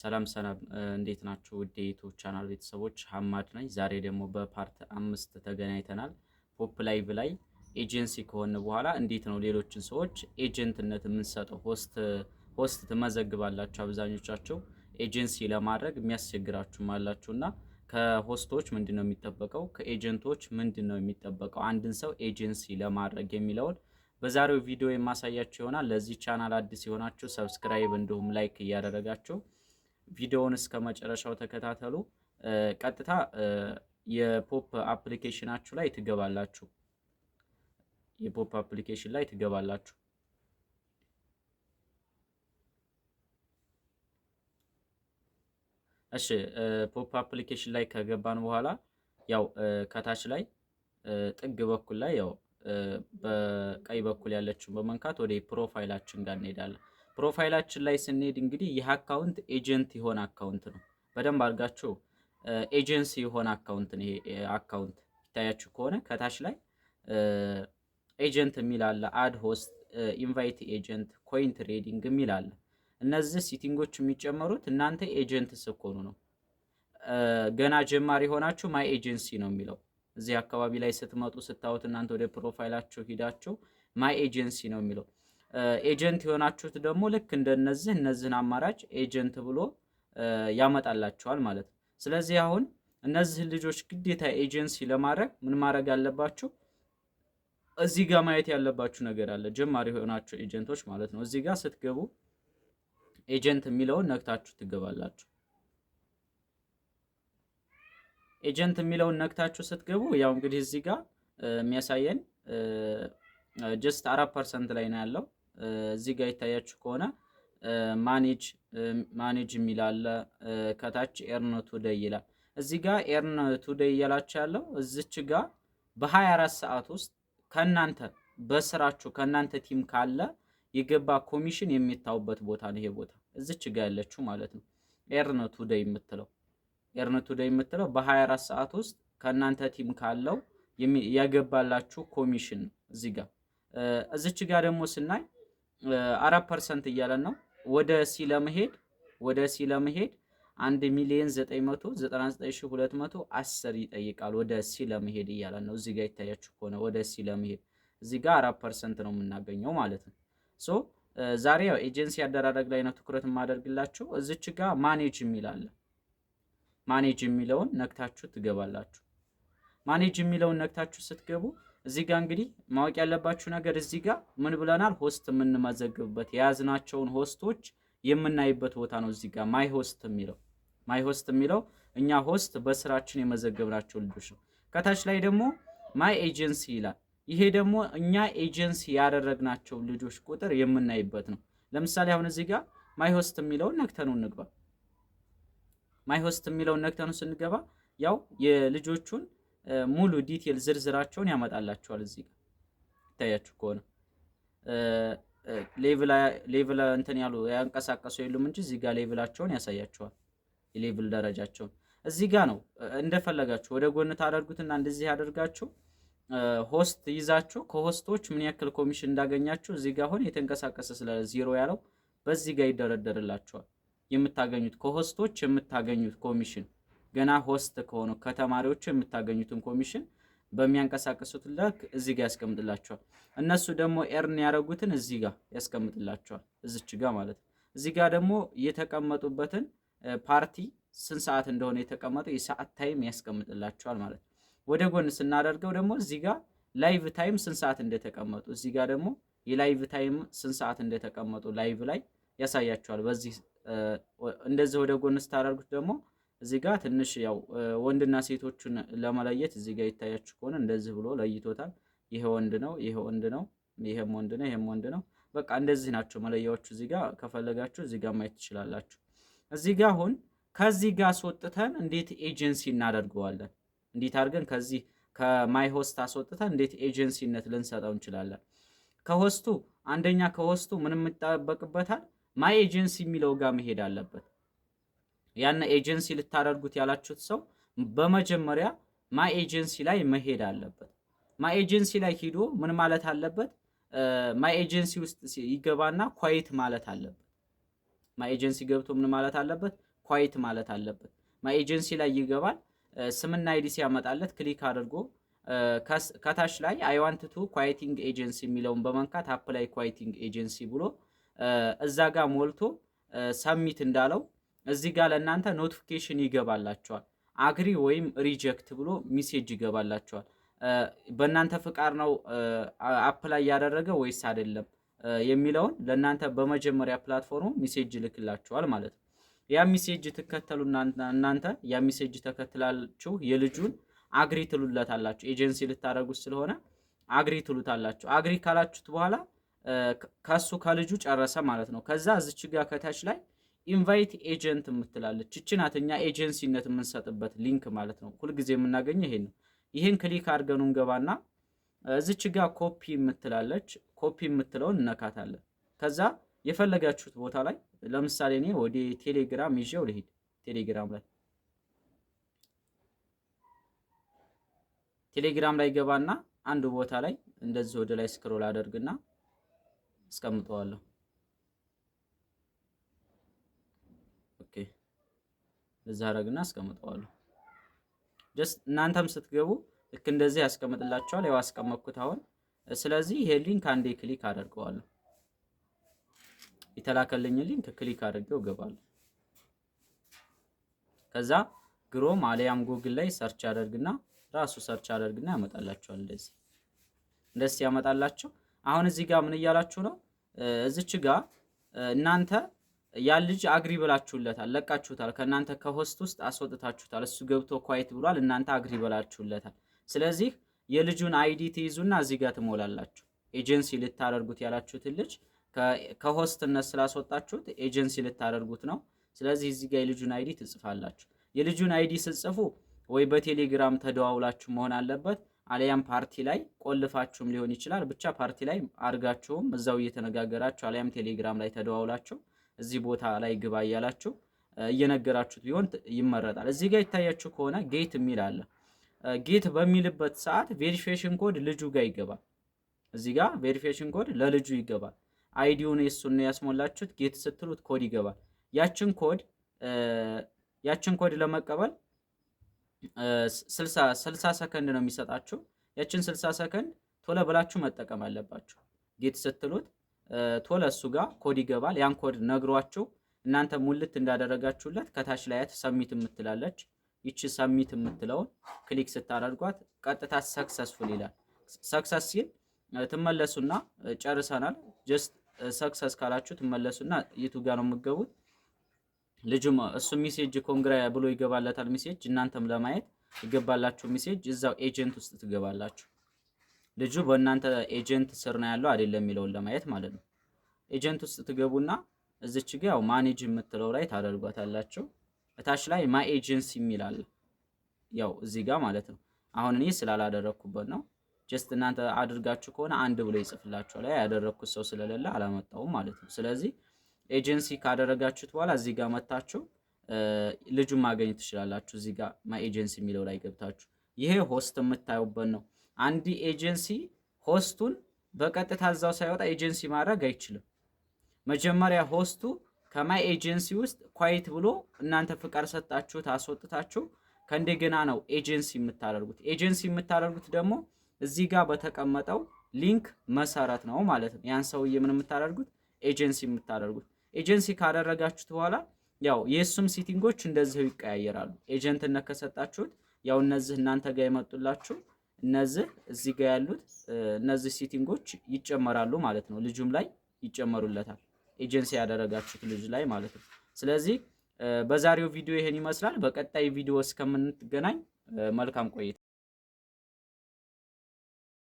ሰላም ሰላም፣ እንዴት ናችሁ? ውድ የ YouTube channel ቤተሰቦች ሀማድ ነኝ። ዛሬ ደግሞ በ part 5 ተገናኝተናል። Poppo Live ላይ ኤጀንሲ ከሆነ በኋላ እንዴት ነው ሌሎችን ሰዎች agent ነት የምንሰጠው? Host ትመዘግባላችሁ። አብዛኞቻቸው ኤጀንሲ ለማድረግ የሚያስቸግራችሁም አላችሁ እና ከ host ኦች ምንድን ነው የሚጠበቀው? ከ agent ኦች ምንድን ነው የሚጠበቀው? አንድን ሰው ኤጀንሲ ለማድረግ የሚለውን በዛሬው ቪዲዮ የማሳያችሁ ይሆናል። ለዚህ ቻናል አዲስ የሆናችሁ subscribe እንዲሁም like እያደረጋችሁ ቪዲዮውን እስከ መጨረሻው ተከታተሉ። ቀጥታ የ Poppo application ኣችሁ ላይ ትገባላችሁ። የ Poppo application ላይ ትገባላችሁ። እሺ፣ Poppo application ላይ ከገባን በኋላ ያው ከታች ላይ ጥግ በኩል ላይ ያው በቀኝ በኩል ያለችውን በመንካት ወደ profile ኣችን ጋር እንሄዳለን። Profile ኣችን ላይ ስንሄድ እንግዲህ ይህ account agent የሆነ account ነው። በደንብ አድርጋችሁ ኤጀንሲ የሆነ account ነው። ይሄ account ይታያችሁ ከሆነ ከታች ላይ agent የሚል አለ፣ add host፣ invite agent፣ coin trading የሚል አለ። እነዚህ setting ኦች የሚጨመሩት እናንተ agent ስትሆኑ ነው። ገና ጀማሪ የሆናችሁ my agency ነው የሚለው። እዚህ አካባቢ ላይ ስትመጡ ስታዩት እናንተ ወደ profile ኣችሁ ሂዳችሁ my agency ነው የሚለው። Agent የሆናችሁት ደግሞ ልክ እንደነዚህ እነዚህን አማራጭ agent ብሎ ያመጣላችኋል ማለት ነው። ስለዚህ አሁን እነዚህ ልጆች ግዴታ ኤጀንሲ ለማድረግ ምን ማድረግ አለባችሁ? እዚህ ጋር ማየት ያለባችሁ ነገር አለ። ጀማሪ የሆናችሁ agent ኦች ማለት ነው። እዚህ ጋር ስትገቡ agent የሚለውን ነክታችሁ ትገባላችሁ። Agent የሚለውን ነክታችሁ ስትገቡ ያው እንግዲህ እዚህ ጋር የሚያሳየን just 4% ላይ ነው ያለው። እዚህ ጋር ይታያችሁ ከሆነ manage የሚል አለ። ከታች earn today ይላል። እዚህ ጋር earn today እያላችሁ ያለው እዚች ጋር በ24 ሰዓት ውስጥ ከእናንተ በስራችሁ ከእናንተ team ካለ የገባ ኮሚሽን የሚታውበት ቦታ ነው። ይሄ ቦታ እዚች ጋር ያለችው ማለት ነው። Earn today የምትለው፣ earn today የምትለው በ24 ሰዓት ውስጥ ከእናንተ team ካለው የገባላችሁ ኮሚሽን ነው። እዚህ ጋር እዚች ጋር ደግሞ ስናይ 4% እያለን ነው። ወደ C ለመሄድ 1,999,210 ይጠይቃል። ወደ C ለመሄድ እያለን ነው። እዚህ ጋር ይታያችሁ ከሆነ ወደ C ለመሄድ እዚህ ጋር 4% ነው የምናገኘው ማለት ነው። So ዛሬ ያው ኤጀንሲ አደራረግ ላይ ነው ትኩረት የማደርግላችሁ። እዚች ጋር manage የሚል አለ። Manage የሚለውን ነክታችሁ ትገባላችሁ። Manage የሚለውን ነክታችሁ ስትገቡ እዚህ ጋር እንግዲህ ማወቅ ያለባችሁ ነገር እዚህ ጋር ምን ብለናል? Host የምንመዘግብበት፣ የያዝናቸውን host ኦች የምናይበት ቦታ ነው። እዚህ ጋር my host የሚለው፣ my host የሚለው እኛ host በስራችን የመዘገብናቸው ልጆች ነው። ከታች ላይ ደግሞ my agency ይላል። ይሄ ደግሞ እኛ ኤጀንሲ ያደረግናቸው ልጆች ቁጥር የምናይበት ነው። ለምሳሌ አሁን እዚህ ጋር my host የሚለውን ነክተነው እንግባ። My host የሚለውን ነክተነው ስንገባ ያው የልጆቹን ሙሉ detail ዝርዝራቸውን ያመጣላችኋል። እዚህ ጋር ይታያችሁ ከሆነ level እንትን ያሉ ያንቀሳቀሱ የሉም እንጂ እዚህ ጋር level ኣቸውን ያሳያችኋል። የ level ደረጃቸውን እዚህ ጋር ነው። እንደፈለጋችሁ ወደ ጎን ታደርጉትና እንደዚህ ያደርጋችሁ host ይዛችሁ ከ host ኦች ምን ያክል ኮሚሽን እንዳገኛችሁ እዚህ ጋር አሁን የተንቀሳቀሰ ስለ ዜሮ ያለው በዚህ ጋር ይደረደርላችኋል። የምታገኙት ከ host ኦች የምታገኙት ኮሚሽን፣ ገና host ከሆኑ ከተማሪዎቹ የምታገኙትን ኮሚሽን በሚያንቀሳቅሱት ልክ እዚህ ጋር ያስቀምጥላችኋል። እነሱ ደግሞ earn ያደረጉትን እዚህ ጋር ያስቀምጥላችኋል። እዚች ጋር ማለት ነው። እዚህ ጋር ደግሞ የተቀመጡበትን ፓርቲ ስንት ሰዓት እንደሆነ የተቀመጠው የሰዓት time ያስቀምጥላችኋል ማለት ነው። ወደ ጎን ስናደርገው ደግሞ እዚህ ጋር live time ስንት ሰዓት እንደተቀመጡ፣ እዚህ ጋር ደግሞ የ live time ስንት ሰዓት እንደተቀመጡ live ላይ ያሳያችኋል። በዚህ እንደዚህ ወደ ጎን ስታደርጉት ደግሞ እዚህ ጋር ትንሽ ያው ወንድና ሴቶቹን ለመለየት እዚህ ጋር ይታያችሁ ከሆነ እንደዚህ ብሎ ለይቶታል። ይሄ ወንድ ነው፣ ይሄ ወንድ ነው፣ ይሄም ወንድ ነው፣ ይሄም ወንድ ነው። በቃ እንደዚህ ናቸው መለያዎቹ። እዚህ ጋር ከፈለጋችሁ እዚህ ጋር ማየት ትችላላችሁ። እዚህ ጋር አሁን ከዚህ ጋር አስወጥተን እንዴት ኤጀንሲ እናደርገዋለን? እንዴት አድርገን ከዚህ ከ my host አስወጥተን እንዴት ኤጀንሲነት ልንሰጠው እንችላለን? ከ host ኡ አንደኛ ከ host ኡ ምን ይጠበቅበታል? My agency የሚለው ጋር መሄድ አለበት። ያን ኤጀንሲ ልታደርጉት ያላችሁት ሰው በመጀመሪያ my agency ላይ መሄድ አለበት። My agency ላይ ሂዶ ምን ማለት አለበት? My agency ውስጥ ይገባና quit ማለት አለበት። My agency ገብቶ ምን ማለት አለበት? Quit ማለት አለበት። My agency ላይ ይገባል። ስምና ID ሲያመጣለት click አድርጎ ከታች ላይ "I want to quitting agency" የሚለውን በመንካት "apply quitting agency" ብሎ እዛ ጋር ሞልቶ submit እንዳለው እዚህ ጋር ለእናንተ notification ይገባላችኋል። Agree ወይም reject ብሎ message ይገባላችኋል። በእናንተ ፍቃድ ነው apply ያደረገ ወይስ አይደለም የሚለውን ለእናንተ በመጀመሪያ platform ኡ message ይልክላችኋል ማለት ነው። ያ message ትከተሉ፣ እናንተ ያ message ተከትላችሁ የልጁን agree ትሉለታላችሁ። ኤጀንሲ ልታደርጉት ስለሆነ agree ትሉታላችሁ። Agree ካላችሁት በኋላ ከሱ ከልጁ ጨረሰ ማለት ነው። ከዛ እዚች ጋር ከታች ላይ invite agent የምትላለች፣ ይቺ ናት እኛ ኤጀንሲነት የምንሰጥበት link ማለት ነው። ሁልጊዜ የምናገኘው ይሄን ነው። ይህን click አድርገን እንገባና እዚች ጋር ኮፒ የምትላለች፣ ኮፒ የምትለውን እነካታለን። ከዛ የፈለጋችሁት ቦታ ላይ፣ ለምሳሌ እኔ ወደ ቴሌግራም ይዤው ልሂድ። ቴሌግራም ላይ ገባና አንዱ ቦታ ላይ እንደዚህ ወደ ላይ scroll አደርግና አስቀምጠዋለሁ። Okay፣ እዛ አደርግና አስቀምጠዋለሁ። Just እናንተም ስትገቡ ልክ እንደዚህ ያስቀምጥላችኋል። ያው አስቀመጥኩት አሁን። ስለዚህ ይሄ link አንዴ click አደርገዋለሁ። የተላከልኝ link click አድርጌው እገባለሁ። ከዛ Chrome አሊያም ጉግል ላይ search አደርግና፣ ራሱ search አደርግና ያመጣላችኋል። እንደዚህ እንደዚህ ያመጣላችሁ። አሁን እዚህ ጋር ምን እያላችሁ ነው? እዚች ጋር እናንተ ያን ልጅ agree ብላችሁለታል፣ ለቃችሁታል። ከእናንተ ከ host ውስጥ አስወጥታችሁታል። እሱ ገብቶ quit ብሏል፣ እናንተ agree ብላችሁለታል። ስለዚህ የልጁን ID ትይዙና እዚህ ጋር ትሞላላችሁ። ኤጀንሲ ልታደርጉት ያላችሁትን ልጅ ከ host ነት ስላስወጣችሁት ኤጀንሲ ልታደርጉት ነው። ስለዚህ እዚህ ጋር የልጁን ID ትጽፋላችሁ። የልጁን ID ስትጽፉ ወይ በቴሌግራም ተደዋውላችሁ መሆን አለበት፣ አሊያም ፓርቲ ላይ ቆልፋችሁም ሊሆን ይችላል። ብቻ ፓርቲ ላይ አድርጋችሁም እዛው እየተነጋገራችሁ አሊያም ቴሌግራም ላይ ተደዋውላችሁ እዚህ ቦታ ላይ ግባ እያላችሁ እየነገራችሁት ቢሆን ይመረጣል። እዚህ ጋር ይታያችሁ ከሆነ get የሚል አለ። Get በሚልበት ሰዓት verification code ልጁ ጋር ይገባል። እዚህ ጋር verification code ለልጁ ይገባል። ID ውን የሱን ነው ያስሞላችሁት። Get ስትሉት ኮድ ይገባል። ያችን ኮድ ለመቀበል 60 ሰከንድ ነው የሚሰጣችሁ። ያችን 60 ሰከንድ ቶሎ ብላችሁ መጠቀም አለባችሁ። Get ስትሉት ቶሎ እሱ ጋር ኮድ ይገባል። ያን ኮድ ነግሯችሁ እናንተ ሙልት እንዳደረጋችሁለት ከታች ላይ submit የምትላለች፣ ይቺ submit የምትለውን click ስታደርጓት ቀጥታ successful ይላል። Success ሲል ትመለሱና ጨርሰናል። Just success ካላችሁ ትመለሱና የቱ ጋር ነው የምትገቡት? ልጁም እሱ message congra ብሎ ይገባለታል message። እናንተም ለማየት ይገባላችሁ message፣ እዛው agent ውስጥ ትገባላችሁ። ልጁ በእናንተ agent ስር ነው ያለው አይደለም የሚለውን ለማየት ማለት ነው። Agent ውስጥ ትገቡና እዚች ጋ ያው manage የምትለው ላይ ታደርጓታላችሁ። እታች ላይ my agency የሚል አለ። ያው እዚህ ጋር ማለት ነው። አሁን እኔ ስላላደረግኩበት ነው። Just እናንተ አድርጋችሁ ከሆነ አንድ ብሎ ይጽፍላችኋል። ያደረግኩት ሰው ስለሌለ አላመጣውም ማለት ነው። ስለዚህ ኤጀንሲ ካደረጋችሁት በኋላ እዚህ ጋር መታችሁ ልጁን ማግኘት ትችላላችሁ። እዚህ ጋር my agency የሚለው ላይ ገብታችሁ ይሄ host የምታዩበት ነው። አንድ agency host ኡን በቀጥታ እዛው ሳይወጣ ኤጀንሲ ማድረግ አይችልም። መጀመሪያ host ኡ ከ my agency ውስጥ quit ብሎ እናንተ ፍቃድ ሰጣችሁት አስወጥታችሁ ከእንደገና ነው ኤጀንሲ የምታደርጉት። ኤጀንሲ የምታደርጉት ደግሞ እዚህ ጋር በተቀመጠው link መሰረት ነው ማለት ነው። ያን ሰውዬ ምን የምታደርጉት? ኤጀንሲ የምታደርጉት። ኤጀንሲ ካደረጋችሁት በኋላ ያው የእሱም setting ኦች እንደዚሁ ይቀያየራሉ። Agent ነት ከሰጣችሁት ያው እነዚህ እናንተ ጋር የመጡላችሁ እነዚህ እዚህ ጋር ያሉት እነዚህ setting ኦች ይጨመራሉ ማለት ነው። ልጁም ላይ ይጨመሩለታል፣ ኤጀንሲ ያደረጋችሁት ልጅ ላይ ማለት ነው። ስለዚህ በዛሬው ቪዲዮ ይሄን ይመስላል። በቀጣይ ቪዲዮ እስከምንገናኝ መልካም ቆይታ።